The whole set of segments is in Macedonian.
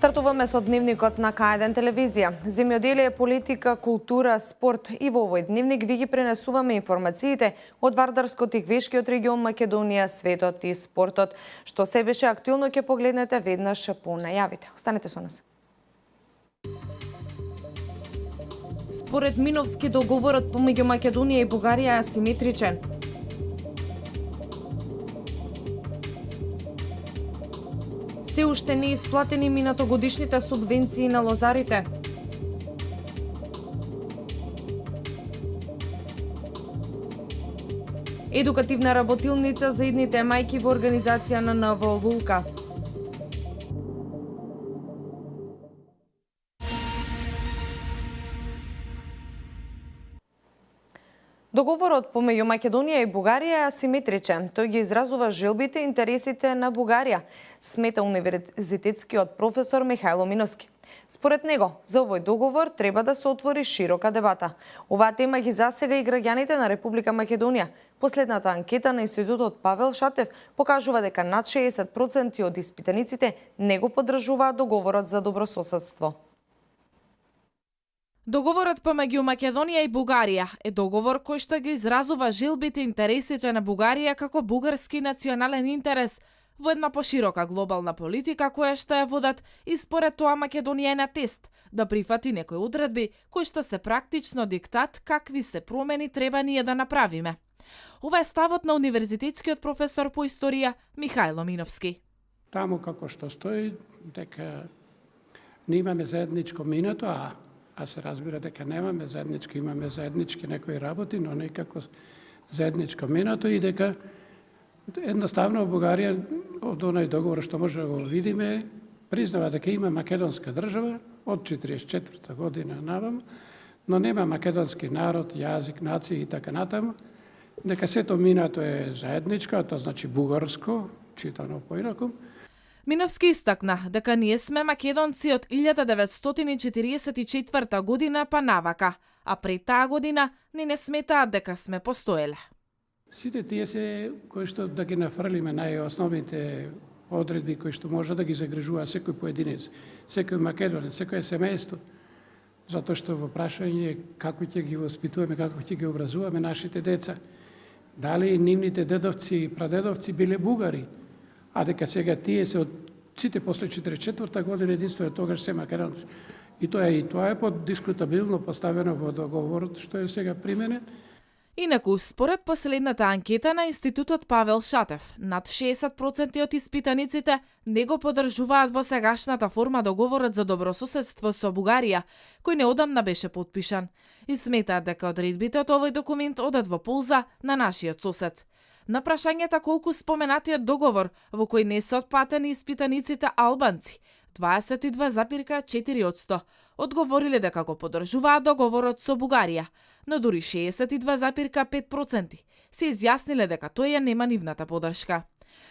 Стартуваме со дневникот на К1 телевизија. Земјоделие, политика, култура, спорт и во овој дневник ви ги пренесуваме информациите од Вардарскот и Квешкиот регион Македонија, светот и спортот. Што се беше актуелно ќе погледнете веднаш по најавите. Останете со нас. Според Миновски, договорот помеѓу Македонија и Бугарија е асиметричен. Се уште не исплатени минатогодишните субвенции на лозарите. Едукативна работилница за идните мајки во организација на НВО Лулка. Договорот помеѓу Македонија и Бугарија е асиметричен. Тој ги изразува желбите и интересите на Бугарија, смета универзитетскиот професор Михајло Миновски. Според него, за овој договор треба да се отвори широка дебата. Оваа тема ги засега и граѓаните на Република Македонија. Последната анкета на Институтот Павел Шатев покажува дека над 60% од испитаниците не го поддржуваат договорот за добрососедство. Договорот помеѓу Македонија и Бугарија е договор кој што ги изразува желбите и интересите на Бугарија како бугарски национален интерес во една поширока глобална политика која што ја водат и според тоа Македонија е на тест да прифати некои одредби кои што се практично диктат какви се промени треба ние да направиме. Ова е ставот на универзитетскиот професор по историја Михајло Миновски. Таму како што стои дека не имаме заедничко минато, а се разбира дека немаме заеднички, имаме заеднички некои работи, но некако заедничко минато и дека едноставно Бугарија од оној договор што може да го видиме, признава дека има македонска држава од 44 година наваму, но нема македонски народ, јазик, нација и така натаму, дека сето минато е заедничко, а тоа значи бугарско, читано поинаку. Миновски истакна дека ние сме македонци од 1944 година па навака, а пред таа година не сметаат дека сме постоеле. Сите тие се кои што да ги нафрлиме најосновните одредби кои што може да ги загрижува секој поединец, секој македонец, секој семејство. Затоа што во прашање како ќе ги воспитуваме, како ќе ги образуваме нашите деца. Дали нивните дедовци и прадедовци биле бугари, а дека сега тие се од сите после 44 година единствено тогаш се македонци. И тоа е поддискутабилно поставено во договорот што е сега применен. Инаку, според последната анкета на Институтот Павел Шатев, над 60% од испитаниците не го поддржуваат во сегашната форма договорот за добрососедство со Бугарија, кој неодамна беше потпишан, и сметаат дека одредбите од овој документ одат во полза на нашиот сосед. На прашањата колку споменатиот договор во кој не се отплатени испитаниците албанци, 22,4%, одговориле дека го поддржуваат договорот со Бугарија, но дури 62,5% се изјасниле дека тој ја нема нивната поддршка.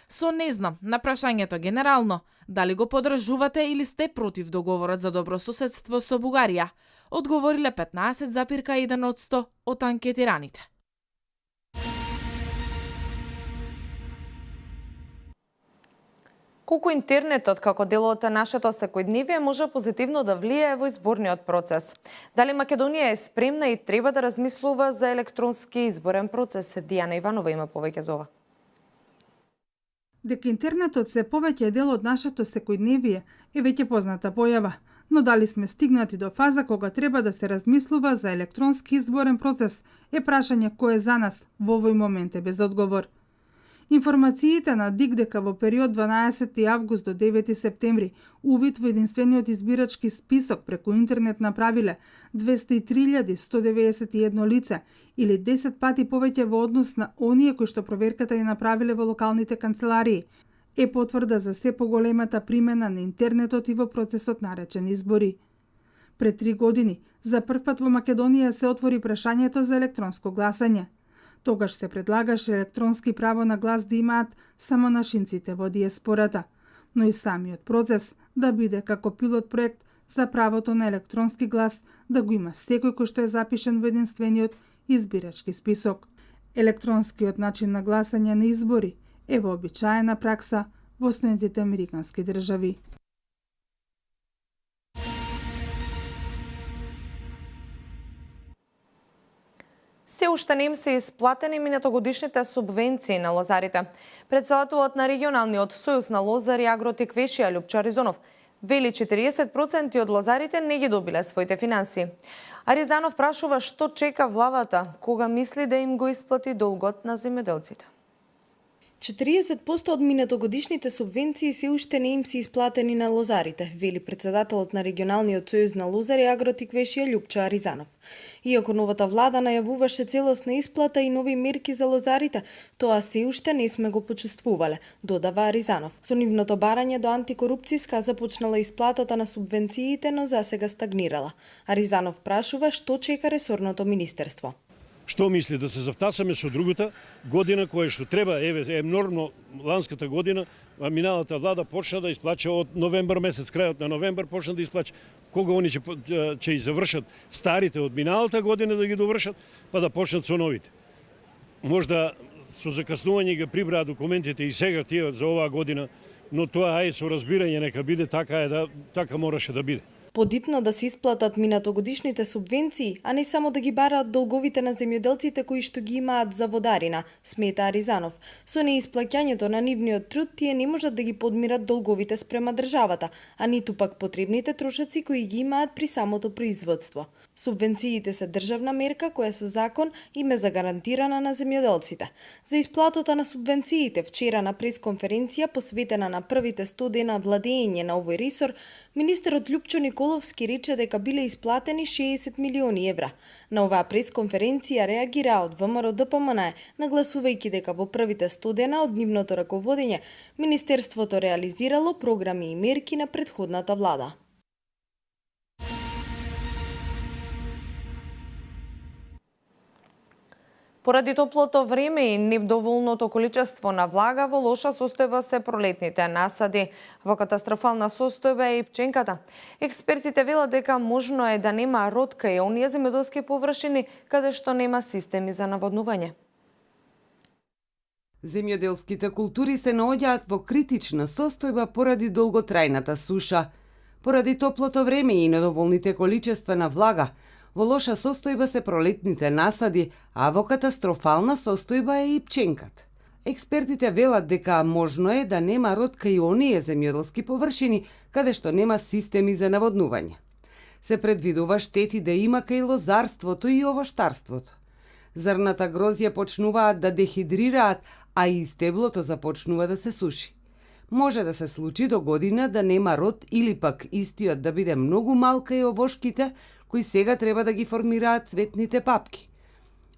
Со не знам, на прашањето генерално, дали го поддржувате или сте против договорот за добрососедство со Бугарија, одговориле 15,1% од анкетираните. Колку интернетот како дел од нашето секојдневие може позитивно да влијае во изборниот процес? Дали Македонија е спремна и треба да размислува за електронски изборен процес? Дијана Иванова има повеќе за ова. Дека интернетот се повеќе дел од нашето секојдневие е веќе позната појава, но дали сме стигнати до фаза кога треба да се размислува за електронски изборен процес е прашање кое за нас во овој момент е без одговор. Информациите на ДИК дека во период 12 август до 9 септември увид во единствениот избирачки список преку интернет направиле 203.191 лице или 10 пати повеќе во однос на оние кои што проверката ја направиле во локалните канцеларии, е потврда за се поголемата примена на интернетот и во процесот наречен избори. Пред 3 години, за прв пат во Македонија се отвори прашањето за електронско гласање. Тогаш се предлагаше електронски право на глас да имаат само нашинците во диаспората, но и самиот процес да биде како пилот проект за правото на електронски глас да го има секој кој што е запишен во единствениот избирачки список. Електронскиот начин на гласање на избори е вообичаена пракса во Соединетите Американски држави. уште не им се исплатени минатогодишните субвенции на лозарите. Председателот на регионалниот сојуз на лозари Агротеквешија Љупчо Аризонов вели 40% од лозарите не ги добиле своите финансии. Аризанов прашува што чека владата, кога мисли да им го исплати долгот на земјоделците. 40% од минатогодишните субвенции се уште не им се исплатени на лозарите, вели председателот на регионалниот сојуз на лозари Агротеквешија Љупчо Аризанов. Иако новата влада најавуваше целосна исплата и нови мерки за лозарите, тоа се уште не сме го почувствувале, додава Аризанов. Со нивното барање до антикорупцијска започнала исплатата на субвенциите, но засега стагнирала. Аризанов прашува што чека ресорното министерство. Што мисли да се завтасаме со другата година која што треба, нормално ланската година, миналата влада почна да исплача од новембар месец, крајот на новембар почна да исплача. Кога они ќе завршат старите од миналата година да ги довршат, па да почнат со новите. Можда со закаснување ги прибраа документите и сега тие за оваа година, но тоа со разбирање нека биде така така мораше да биде. Подитно да се исплатат минатогодишните субвенции, а не само да ги бараат долговите на земјоделците кои што ги имаат за водарина, смета Аризанов. Со неисплаќањето на нивниот труд тие не можат да ги подмират долговите спрема државата, а ниту пак потребните трошоци кои ги имаат при самото производство. Субвенциите се државна мерка која со закон им е загарантирана на земјоделците. За исплатата на субвенциите вчера на пресконференција посветена на првите 100 дена владење на овој ресор, министерот Љупчо Николовски рече дека биле исплатени 60 милиони евра. На оваа пресконференција реагира од ВМРО ДПМН, нагласувајќи дека во првите 100 дена од нивното раководење министерството реализирало програми и мерки на претходната влада. Поради топлото време и недоволното количество на влага, во лоша состојба се пролетните насади. Во катастрофална состојба е и пченката. Експертите велат дека можно е да нема род кај оние земјоделски површини каде што нема системи за наводнување. Земјоделските култури се наоѓаат во критична состојба поради долготрајната суша. Поради топлото време и недоволните количества на влага, во лоша состојба се пролетните насади, а во катастрофална состојба е и пченката. Експертите велат дека можно е да нема род кај оние земјоделски површини каде што нема системи за наводнување. Се предвидува штети да има кај лозарството и овоштарството. Зрната грозје почнуваат да дехидрираат, а и стеблото започнува да се суши. Може да се случи до година да нема род или пак истиот да биде многу мал кај овошките, кои сега треба да ги формираат цветните папки.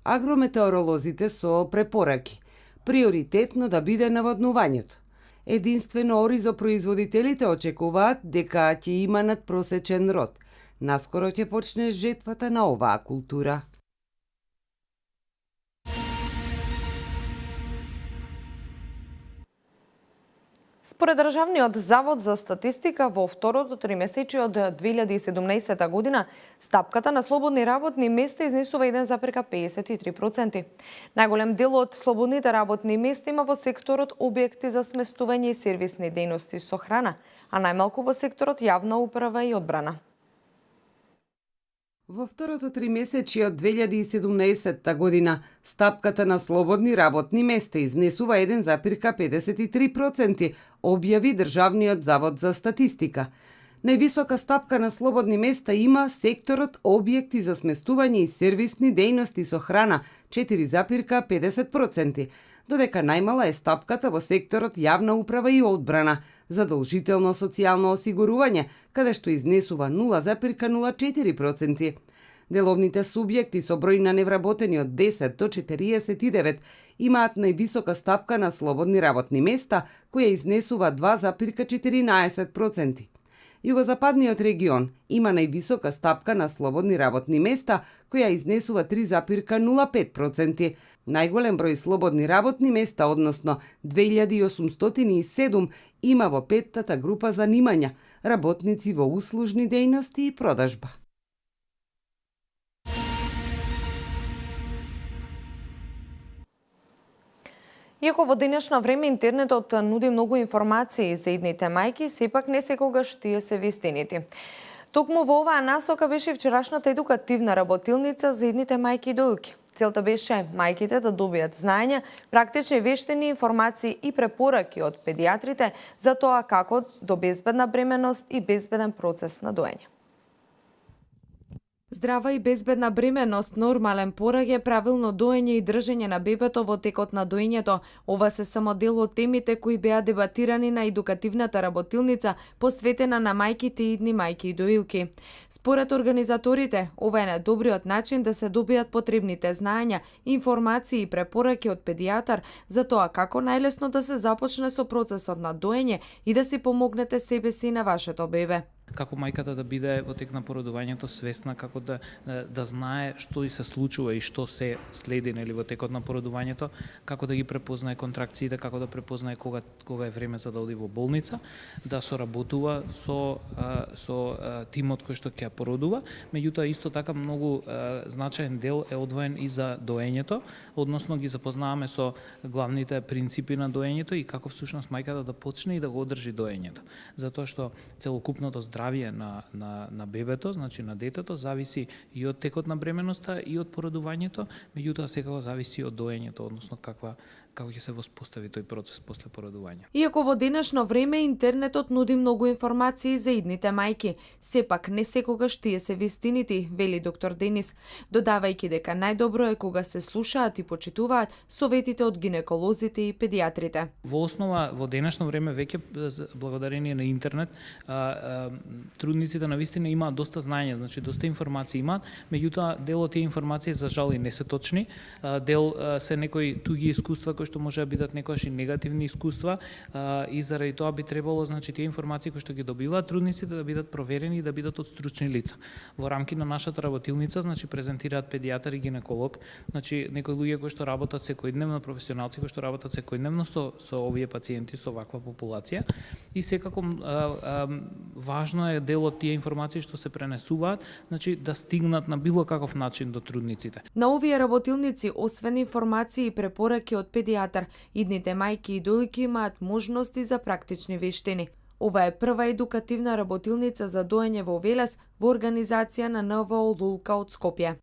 Агрометеоролозите со препораки приоритетно да биде наводнувањето. Единствено оризопроизводителите очекуваат дека ќе има надпросечен род. Наскоро ќе почне жетвата на оваа култура. Според Државниот завод за статистика, во второто тримесечие од 2017 година, стапката на слободни работни места изнесува 1,53%. Најголем дел од слободните работни места има во секторот објекти за сместување и сервисни дејности со храна, а најмалку во секторот јавна управа и одбрана. Во второто тримесечие од 2017 година, стапката на слободни работни места изнесува 1,53%, објави Државниот завод за статистика. Највисока стапка на слободни места има секторот објекти за сместување и сервисни дејности со храна 4,50%, додека најмала е стапката во секторот јавна управа и одбрана, задолжително социјално осигурување, каде што изнесува 0,04%. Деловните субјекти со број на невработени од 10 до 49 имаат највисока стапка на слободни работни места, која изнесува 2,14%. Југозападниот регион има највисока стапка на слободни работни места, која изнесува 3,05%. Најголем број слободни работни места, односно 2807, има во петтата група занимања, работници во услужни дејности и продажба. Иако во денешно време интернетот нуди многу информации за идните мајки, сепак не секогаш тие се вистинити. Токму во оваа насока беше вчерашната едукативна работилница за идните мајки и дојки. Целта беше мајките да добијат знаења, практични вештини, информации и препораки од педиатрите за тоа како до безбедна бременост и безбеден процес на доење. Здрава и безбедна бременост, нормален пораѓај, правилно доење и држење на бебето во текот на доењето. Ова се само дел од темите кои беа дебатирани на едукативната работилница посветена на мајките и идни мајки и доилки. Според организаторите, ова е најдобриот начин да се добијат потребните знаења, информации и препораки од педијатар за тоа како најлесно да се започне со процесот на доење и да си помогнете себе си и на вашето бебе. Како мајката да биде во тек на породувањето свесна, како да знае што и се случува и што се следи нели во текот на породувањето, како да ги препознае контракциите, како да препознае кога е време за да оди во болница, да соработува со тимот кој што ќе породува. Меѓутоа исто така многу значаен дел е одвоен и за доењето, односно ги запознаваме со главните принципи на доењето и како всушност мајката да почне и да го одржи доењето. Затоа што целокупното здравје на бебето, значи на детето, зависи и од текот на бременоста и од породувањето, меѓутоа секако зависи од доењето, односно како ќе се воспостави тој процес после породување. Иако во денешно време интернетот нуди многу информации за идните мајки, сепак не секогаш тие се вистините, вели доктор Денис, додавајќи дека најдобро е кога се слушаат и почитуваат советите од гинеколозите и педиатрите. Во основа, во денешно време веќе благодарение на интернет, трудниците на вистина имаат доста знаење, значи доста информации имаат, меѓутоа дел од тие информации за жал и не се точни, дел се некои туги искуства кои што може да бидат некогаш и негативни искуства, и заради тоа би требало значи тие информации кои што ги добиваат трудниците да бидат проверени и да бидат од стручни лица. Во рамки на нашата работилница значи презентираат педијатар и гинеколог, значи некои луѓе кои што работат секојдневно, професионалци кои што работат секојдневно со овие пациенти, со ваква популација, и секако важно е дел од тие информации што се пренесуваат, значи да стигнат на било каков начин до трудниците. На овие работилници, освен информации и препораки од педијатар, идните мајки и доилки имаат можности за практични вештини. Ова е прва едукативна работилница за доење во Велес во организација на НВО Лулка од Скопје.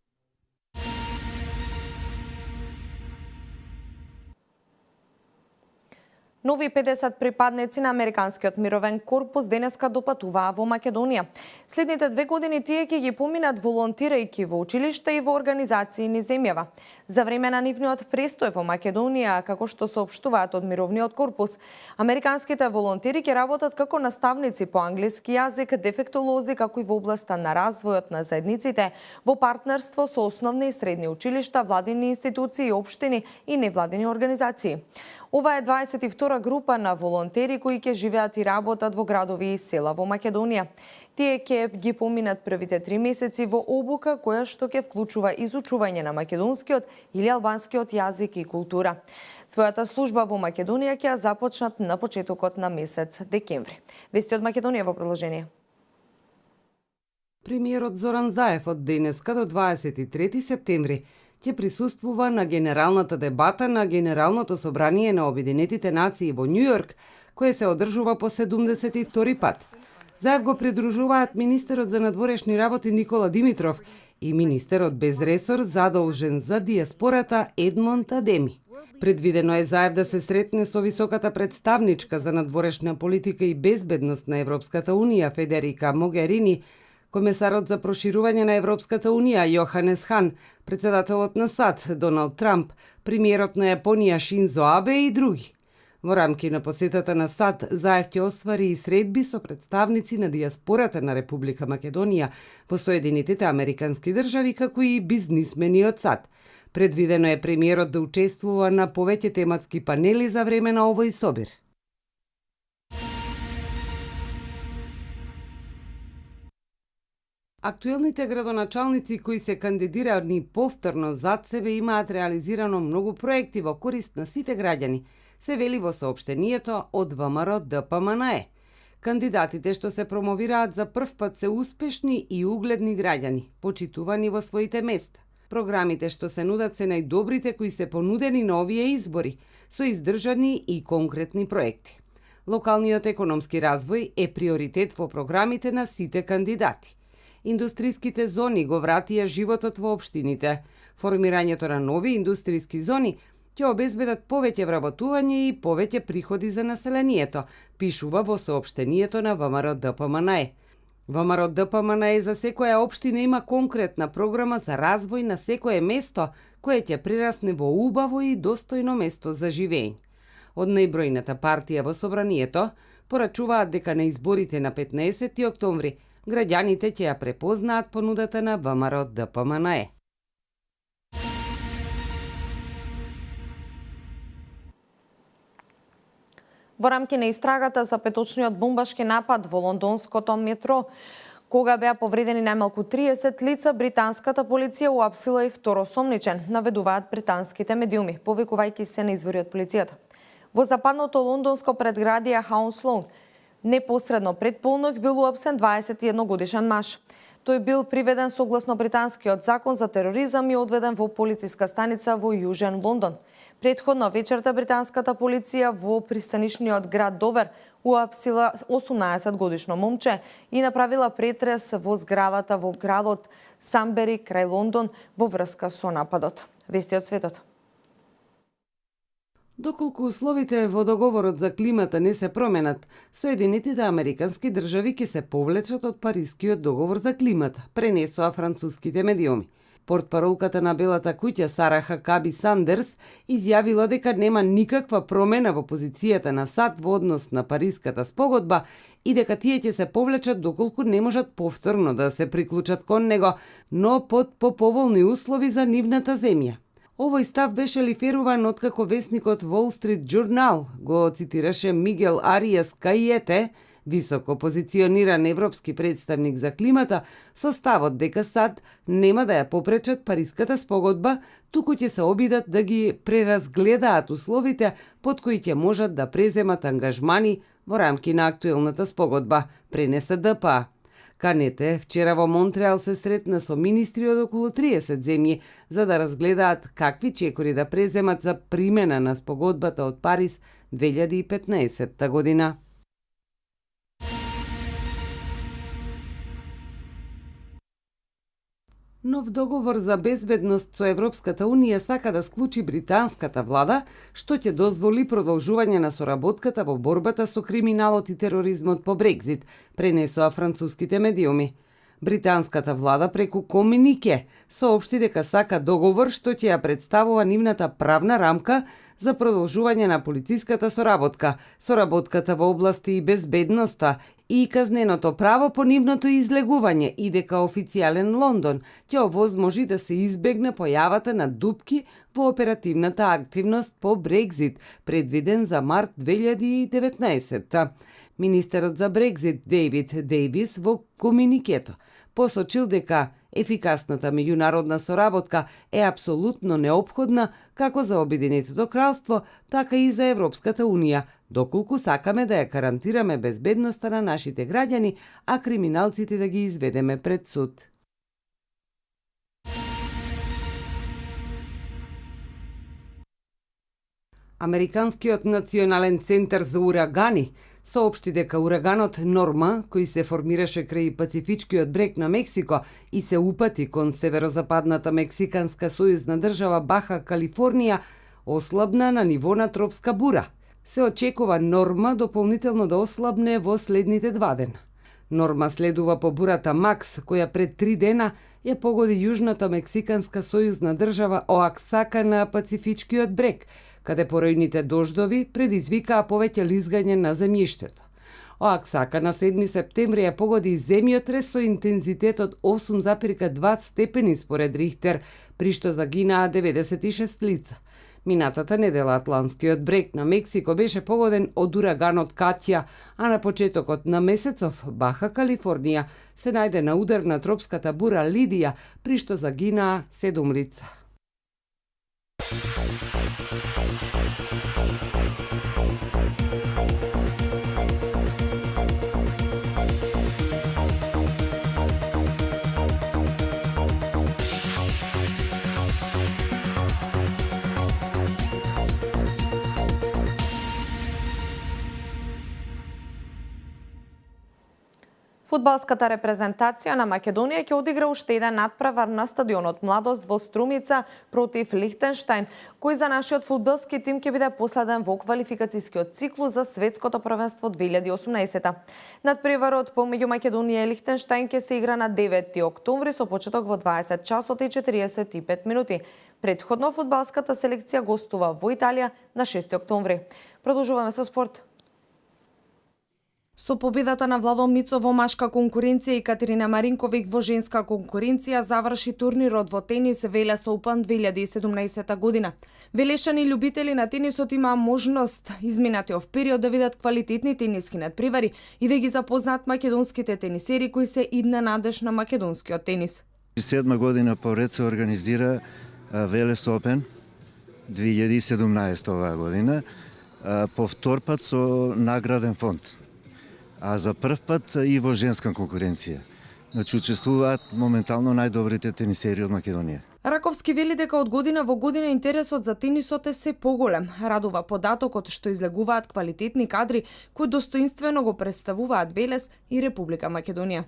Нови 50 припадници на Американскиот мировен корпус денеска допатуваа во Македонија. Следните 2 години тие ќе ги поминат волонтирајќи во училишта и во организации низ земјава. За време на нивниот престој во Македонија, како што соопштуваат од мировниот корпус, американските волонтери ќе работат како наставници по англиски јазик, дефектолози, како и во областа на развојот на заедниците, во партнерство со основни и средни училишта, владини институции, општини и невладини организации. Ова е 22 група на волонтери кои ќе живеат и работат во градови и села во Македонија. Тие ќе ги поминат првите 3 месеци во обука која што ќе вклучува изучување на македонскиот или албанскиот јазик и култура. Својата служба во Македонија ќе ја започнат на почетокот на месец декември. Вести од Македонија во продолжение. Премиерот Зоран Заев од денеска до 23 септември ќе присуствува на генералната дебата на Генералното собрание на Обединетите нации во Њујорк, кое се одржува по 72 пат. Заев го придружуваат министерот за надворешни работи Никола Димитров и министерот без ресор задолжен за диаспората Едмонд Адеми. Предвидено е Заев да се сретне со високата представничка за надворешна политика и безбедност на Европската унија Федерика Могерини, комесарот за проширување на Европската унија Јоханес Хан, председателот на САД Доналд Трамп, премиерот на Јапонија Шинзо Абе и други. Во рамки на посетата на САД, Заев ќе оствари и средби со представници на диаспората на Република Македонија во Соединетите Американски држави, како и бизнисмени од САД. Предвидено е премиерот да учествува на повеќе тематски панели за време на овој собир. Актуелните градоначалници кои се кандидирани повторно зад себе имаат реализирано многу проекти во корист на сите граѓани, се вели во соопштението од ВМРО ДПМНЕ. Кандидатите што се промовираат за прв пат се успешни и угледни граѓани, почитувани во своите места. Програмите што се нудат се најдобрите кои се понудени на овие избори, со издржани и конкретни проекти. Локалниот економски развој е приоритет во програмите на сите кандидати. Индустриските зони го вратија животот во општините. Формирањето на нови индустријски зони ќе обезбедат повеќе вработување и повеќе приходи за населението, пишува во соопштението на ВМРО ДПМНЕ. ВМРО ДПМНЕ за секоја општина има конкретна програма за развој на секое место кое ќе прерасне во убаво и достојно место за живење. Од најбројната партија во собранието порачуваат дека на изборите на 15 октомври граѓаните ќе ја препознаат понудата на ВМРО ДПМНЕ. Во рамки на истрагата за петочниот бомбашки напад во лондонското метро, кога беа повредени најмалку 30 лица, британската полиција уапсила и втор осомничен, наведуваат британските медиуми, повикувајќи се на извори од полицијата. Во западното лондонско предградие Хаунслоун, непосредно пред полнок бил уапсен 21 годишен маж. Тој бил приведен согласно британскиот закон за тероризам и одведен во полициска станица во Јужен Лондон. Предходно вечерта британската полиција во пристанишниот град Довер уапсила 18 годишно момче и направила претрес во зградата во градот Самбери крај Лондон во врска со нападот. Вести од светот. Доколку условите во договорот за климата не се променат, Соединетите американски држави ќе се повлечат од Парискиот договор за климата, пренесоа француските медиуми. Портпаролката на Белата куќа Сара Хакаби Сандерс изјавила дека нема никаква промена во позицијата на САД во однос на Париската спогодба и дека тие ќе се повлечат доколку не можат повторно да се приклучат кон него, но под поповолни услови за нивната земја. Овој став беше лиферуван откако весникот Wall Street Journal го цитираше Мигел Ариас Кајете, високо позициониран европски представник за климата, со ставот дека САД нема да ја попречат Париската спогодба, туку ќе се обидат да ги преразгледаат условите под кои ќе можат да преземат ангажмани во рамки на актуелната спогодба, пренесе ДПА. Канете вчера во Монтреал се сретна со министри од околу 30 земји за да разгледаат какви чекори да преземат за примена на спогодбата од Париз 2015 година. Нов договор за безбедност со Европската Унија сака да склучи британската влада, што ќе дозволи продолжување на соработката во борбата со криминалот и тероризмот по Брекзит, пренесоа француските медиуми. Британската влада преку комунике соопшти дека сака договор што ќе ја представува нивната правна рамка за продолжување на полициската соработката во области и безбедноста и казненото право по нивното излегување и дека официјален Лондон ќе овозможи да се избегне појавата на дупки во оперативната активност по Брекзит, предвиден за март 2019. Министерот за Брекзит Дейвид Дейвис во комуникето посочил дека ефикасната меѓународна соработка е апсолутно неопходна како за Обединетото кралство, така и за Европската Унија, доколку сакаме да ја гарантираме безбедноста на нашите граѓани, а криминалците да ги изведеме пред суд. Американскиот национален центар за урагани соопшти дека ураганот Норма, кој се формираше крај Пацифичкиот брег на Мексико и се упати кон северозападната мексиканска сојузна држава Баха Калифорнија, ослабна на ниво на тропска бура. Се очекува Норма дополнително да ослабне во следните 2 дена. Норма следува по бурата Макс, која пред 3 дена ја погоди јужната мексиканска сојузна држава Оаксака на Пацифичкиот брег, каде поројните дождови предизвикаа повеќе лизгање на земјиштето. Оаксака на 7 септември ја погоди земјотрес со интензитет од 8,2 степени според Рихтер, при што загинаа 96 лица. Минатата недела Атлантскиот брег на Мексико беше погоден од ураганот Катја, а на почетокот на месецов Баха Калифорнија се најде на удар на тропската бура Лидија, при што загинаа 7 лица. Фудбалската репрезентација на Македонија ќе одигра уште еден надпревар на стадионот Младост во Струмица против Лихтенштајн, кој за нашиот фудбалски тим ќе биде последен во квалификацијскиот циклус за светското првенство 2018. Надпреварот помеѓу Македонија и Лихтенштајн ќе се игра на 9 октомври со почеток во 20 часот и 45 минути. Предходно фудбалската селекција гостува во Италија на 6 октомври. Продолжуваме со спорт. Со победата на Владо Мицо во машка конкуренција и Катерина Маринковик во женска конкуренција заврши турнирот во тенис Велес Open 2017 година. Велешани љубители на тенисот имаа можност изминатиот период да видат квалитетни тениски надпревари и да ги запознаат македонските тенисери кои се идна надеж на македонскиот тенис. 7 година поред се организира Велес Open 2017 оваа година, по втор пат со награден фонд. А за прв пат и во женска конкуренција. Значи, учествуваат моментално најдобрите тенисери од Македонија. Раковски вели дека од година во година интересот за тенисот е се поголем. Радува податокот што излегуваат квалитетни кадри кои достоинствено го представуваат Велес и Република Македонија.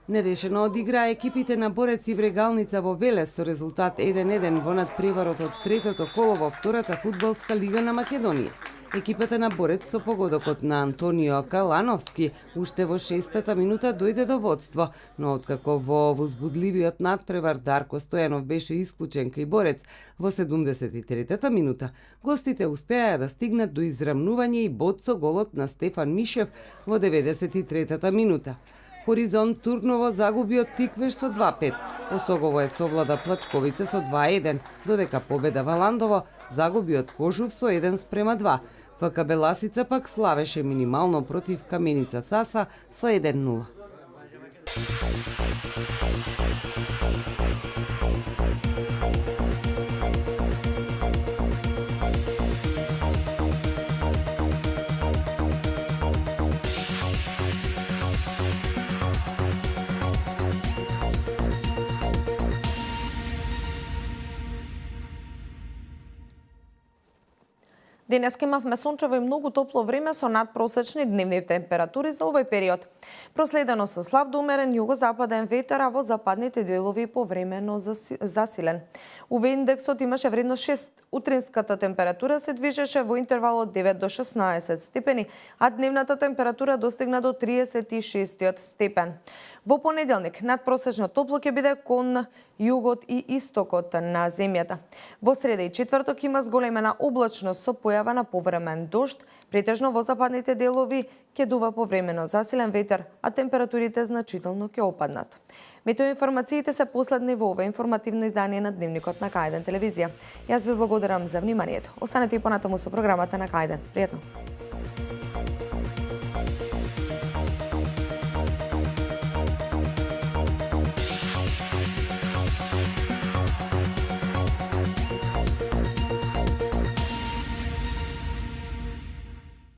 Нерешено одиграа екипите на Борец и Брегалница во Велес со резултат 1-1 во надпреварот од третото коло во втората фудбалска лига на Македонија. Екипата на Борец со погодокот на Антонио Калановски уште во 6-та минута дојде до водство, но откако во возбудливиот надпревар Дарко Стојанов беше исклучен кај Борец во 73-та минута, гостите успеаа да стигнат до израмнување и бод со голот на Стефан Мишев во 93-та минута. Хоризонт Турново загуби од Тиквеш со 2-5. Осогово е совлада Плачковица со 2-1, додека победа Валандово загуби од Кожув со 1-2. ФК Беласица пак славеше минимално против Каменица Саса со 1-0. Денес имавме сончево и многу топло време со надпросечни дневни температури за овој период. Проследено со слаб до умерен југозападен ветер, а во западните делови повремено засилен. УВ индексот имаше вредност 6. Утринската температура се движеше во интервал од 9 до 16 степени, а дневната температура достигна до 36 степен. Во понеделник надпросечно топло ќе биде кон југот и истокот на земјата. Во среда и четврток има зголемена облачност со појава на повремен дожд, претежно во западните делови ќе дува повремено засилен ветер, а температурите значително ќе опаднат. Метеоинформациите се последни во ова информативно издание на Дневникот на К1 телевизија. Јас ви благодарам за вниманието. Останете и понатаму со програмата на К1. Пријатно!